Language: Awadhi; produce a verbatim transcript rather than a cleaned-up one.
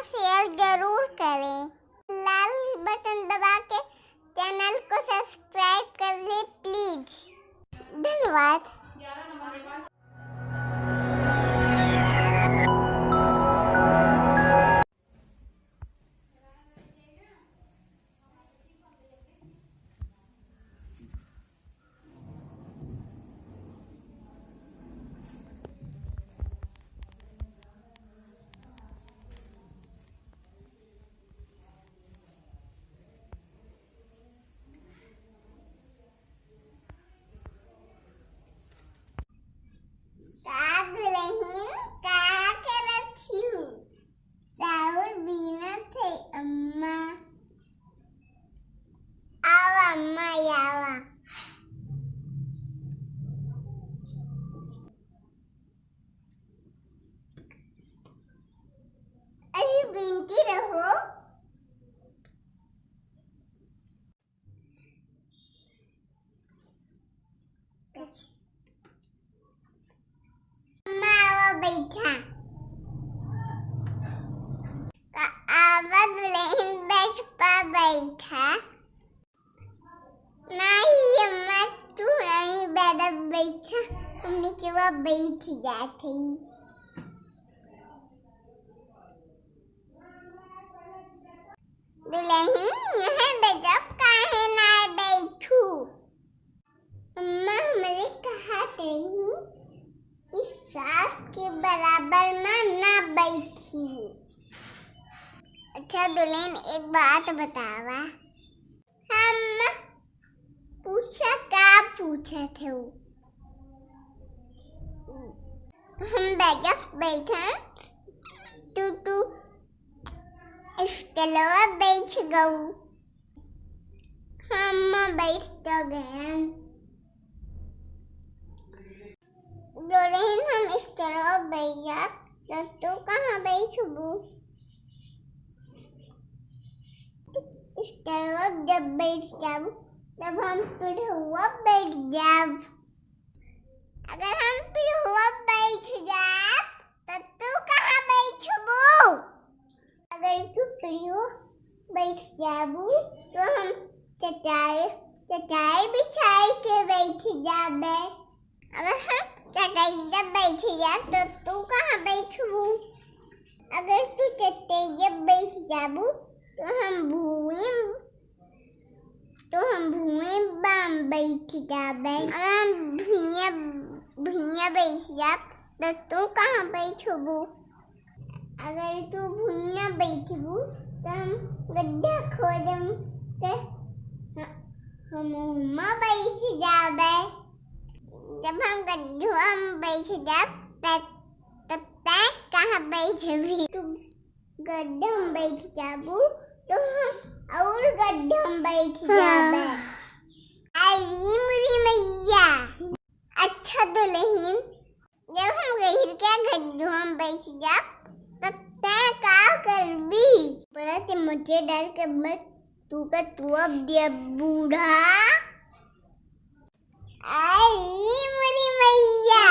share जरूर करें। लाल button दबा के channel को subscribe कर लें please। धन्यवाद। का दुलहिन, का करत हिउ? चाउर बीनत है अम्मा। आवा अम्मा, आवा। अभी बीनती रहो। अम्मा, आवा बैठा। का आवा दुलहिन, बैठ पा बैठा। नहीं अम्मा, तू यहीं बैठा, बैठा, हम नीचे बैठ जात हई। दुलहिन, यहाँ बैठब, काहे ना बैठू? अम्मा हमरे कहत रही कि सास के बराबर में ना बैठी। अच्छा दुलहिन, एक बात बतावा। हम पूछा, का पूछत हउ? हम बैठा, बैठा, तू, तू स्टूलवा बैठ गऊ। हम बैठ तो गए। दुलहिन, हम स्टूलवा बैठ जाब, तो तू कहाँ बैठबू? स्टूलवा जब बैठ जाबू, तब हम पीढ़ुआ बैठ जाब। अगर हम पीढ़ुआ बैठ जाब, तो तू कहाँ बैठबू? अगर तू पीढ़ुआ बैठ जाबू, तो हम चटाई, चटाई बिछाई के बैठ जाबे। अगर हम चटाइया बैठ जाब, तो तू कहाँ बैठबू? अगर तू चटाइया बैठ जाबू, तो हम भुइयाँ, तो हम भुइयाँ बैठ जाबे। अगर हम भुइयाँ, भुइयाँ बैठ जाब, तो तू कहाँ बैठबू? अगर तू भुइयाँ बैठबू, तो हम गड्ढा खोदम के ह-, हम हुआँ बैठ जाबे। जब हम गड्ढा में बैठ जाब, त-, तब तैं कहाँ बैठबी? तू गड्ढा में बैठ जाबू, तो हम और गड्ढा में बैठ जाबे। आई री मोरी मैया। अच्छा दुलहिन, जब हम गहिर के गड्ढा में बैठ जाब, तब तैं का करबी? बड़ा ते मुझे डर के मत, तू का तू अब दिया बूढ़ा। आई मोरी मैया।